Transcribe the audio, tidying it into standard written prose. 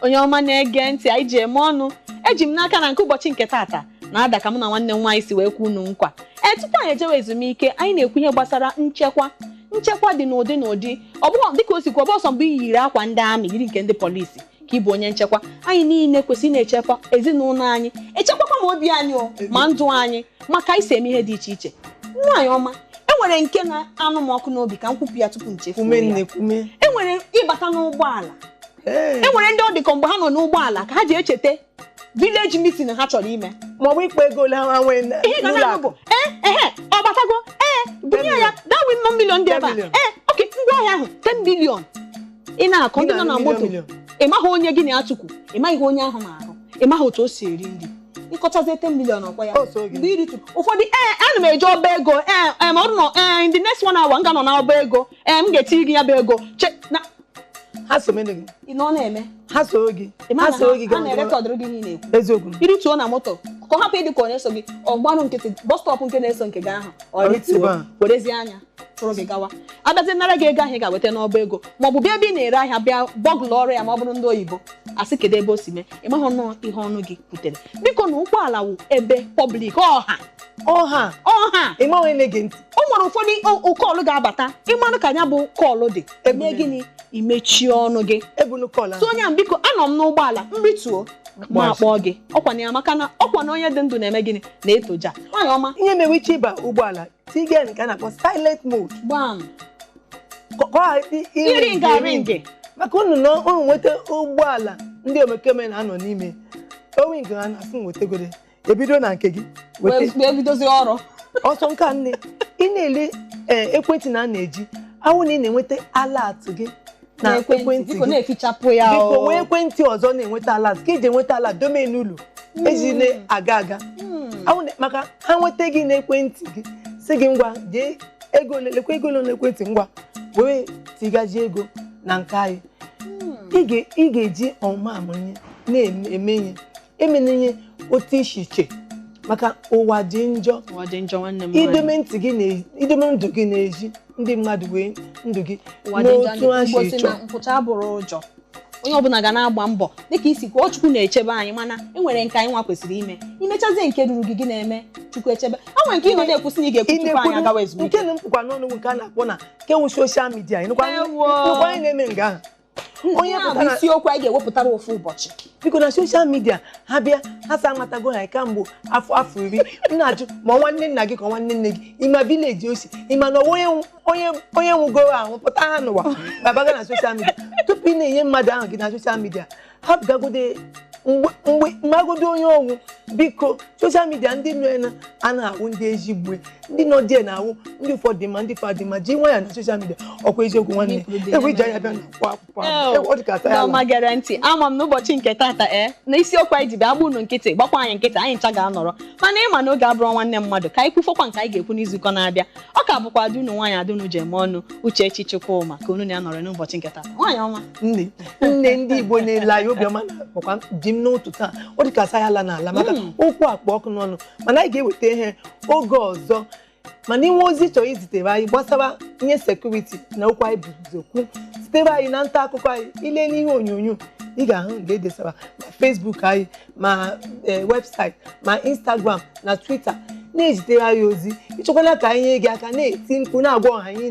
Onye ọma na-ege ntị, anyị ji eme ọnụ. Eji m n'aka na nke ụbọchị nke taata na-ada ka mụ na nwanne m nwaanyị si wee kwu unu nkwa. Ee, tupu anyị ejewe ezumike, anyị na-ekwu ihe gbasara nchekwa. Nchekwa dị n'ụdị n'ụdị. Ọ bụghị dịka o si kwuo, ọbọsọ mgbe i yiri akwa ndị amị, yiri nke ndị polisi, ka ị bụ onye nchekwa. Anyị niile kwesịrị na-echekwa ezinụlọ anyị, echekwakwa ma obi anyị, o ma ndụ anyị, maka isi eme ihe dị iche iche. Nwaanyị ọma, e nwere nke na-anụ m ọkụ n'obi ka m kwupụ ya tupu m chefuo Kwume ya. Nne, kwume. E nwere ịbata n'ụgbọala. Ee. E nwere ndị ọ dị ka mgbe ha nọ n'ụgbọala ka ha ji echeta village meeting ha chọrọ ime. Maọbụ ịkpọ ego ole ha nwee Ihe ga n'ụlọ na-anụ akụ. bụ, ee, ehe, ọ batago, ee, bunye ya that win million dị ebe a. 10 million. Ee, oke ngwaahịa ahụ 10 billion ị na-akọ ndị nọ na moto. Million. Ị maghị onye gị na-atụkwu, ị maghị ihe onye ahụ na-arụ, ị maghị otu o si eri nri. Ịkọchazie 10 million, ọkwa ya. O so gị. Mgbe ị ritụrụ ụfọdụ, ee, ana m eje ọba ego, ee, ee, ma ọ bụrụ na, ee, in the next one hour m ga-anọ n'ọba ego, ee, m ga-etinye gị ya bụ ego che na Ha so mene gị. Ị nọ na-eme. Ha so gị. Ị ma Ha na so gị. ha na-erekọdụrụ gị ihe ị na-ekwu. Eziokwu. Irituo na moto, ka ọ hapụ ịdị ka onye so gị, ọ gbarụ nkịtị, bus stop nke na-eso nke gị ahụ, ọ Ọ rituo, rituo. werezie anya chụrụ gị gawa, abịazie nara gị ego ahụ ị ga-weta n'ọba ego, maọbụ bịa ebe ị na-ere ahịa, bịa bọgụlụ ọrụ ya. Ma ọ bụrụ ndị oyibo asị, kedu ebe o si mee? Ị maghị ọnụ ihe ọnụ gị kwutere. Biko, na ụgbọala wụ ebe public, ọha. Ọha. Ọha. Ị ma onye na-ege ntị. O nwere ụfọdụ call ga-abata, ịmanụ ka ya bụ call dị eme gịnị, imechie ọnụ gị. Ebunu call ahụ. So onye ahụ, biko, anọ m n'ụgbọala, m rituo, ma akpọọ gị. Ọkwa na ya, maka na ọkwa na onye dị ndụ na-eme gịnị? Na-etoja. Nwaanyị ọma. Ihe mere iche ịba ụgbọala, tinye nke a na-akpọ silent mode. Gbam. Ka ọ ghara Iri nga ringi. Maka unu nọ unu nweta ụgbọala ndị omekome na-anọ n'ime onwe nke ha na-asị m wetegode, ebido na nke gị weta. Wee bidozie ọrụ. Ọsọ nke a, nne, ị na-ele, ee, ekwentị na a na-eji awụ na ị na-enweta alert gị na n'ekwentị, ekwentị biko gị. Na-efichapụ ya. Biko, o. nwee ekwentị ọzọ na-enweta alert ka iji enweta alert dome n'ụlọ eji na-aga aga. Awụ maka ha nweta gị n'ekwentị gị, si gị ngwa, jee ego ole, lekwa ego ole n'ekwentị, ngwa wee tigaji ego na nke anyị. Ị ga-eji ọmụma amamihe na-eme ihe, emena ihe otu isi iche, maka ụwa dị njọ. Ụwa dị njọ, nwanne m nwaanyị. Idome ntị gị na idome ndụ gị na-eji ndị mmadụ wee ndụ gị Ụwa dị njọ. n'otu ha Igbo si si chọọ. na nkwụcha abụrụ ụjọ. Onye ọbụla ga na-agba mbọ dịka isi kwuo. Chukwu na-echebe anyị, mana e nwere nke anyị nwa kwesịrị ime. Imechazie nke ruru gị, gị na-eme, Chukwu echebe. O nwere nke ị nọ na-ekwusị na ị ga-ekwu Ị tupu anyị na-ekwuru agawa ezumike. Nke na mpụkwa n'ọnụ bụ nke a na-akpọ na nke wụ social media. Ịnụkwa Ewo. ịnụkwa anyị na-eme nga ahụ onye Ihe a bụ pụtara. Isiokwu anyị ga-ewepụtara ofu ụbọchị. Biko, na social media ha bịa, ha sa amatago ha kamgbe afọ 10. M na-ajụ ma nwanne nna gị ka nwanne nne gị, ịma village o si, ịma na onye nwụgoro ahụ pụta ha n'ụwa babaga na social media. Tupu ị na-enye mmadụ ahụ gị na social media, hapụgagode mgbe mmagodo onye ọnwụ. Biko, social media, ndị nọ na a na-awụ ndị ezigbo, ndị nọ die na-awụ ndị ụfọdụ dị mma, ndị ụfọdụ dị mma. Ji nwayọ na social media. Ọkwa eziokwu, nwanne? Egwu iji anya bịa na akwụkwọ akwụkwọ, ọ dị ka asa ya. Ndị ọma gere ntị, ama m n'ụbọchị nke tata, ee, na isiokwu anyị ji bịa agba unu nkịtị, gbakwa anyị nkịtị, anyị ncha ga-anọrọ, mana ịma na oge abụrụ nwanne mmadụ, ka anyị kwufọkwa nke anyị ga-ekwu n'izuụka na-abịa. Ọ ka bụkwa ada unu nwaanyị, ada unu ji eme ọnụ, Uchechi Chukwuma, ka unu na-anọrọ n'ụbọchị nke tata. Nwaanyị ọma. Nne, nne, ndị Igbo na-ele anyị, obiọma na-akpọkwa ji m n'otu taa. Ọ dị ka asa ya ala n'ala maka okwu akpa ọkụ n'ọnụ, mana anyị ga-eweta ihe oge ọzọ. Mana inwe ozi chọrọ izitere anyị gbasara ihe security na okwu anyị bụ ụzọ zitere anyị na nta akụkọ anyị, ile n'ihe onyonyo ị ga-ahụ nke edesara ma Facebook anyị, ma website, ma Instagram na Twitter. Na-ezitere anyị ozi. Ịchọkwala ka anyị nye gị aka na-eti mkpu, na-agwa ọha anyị.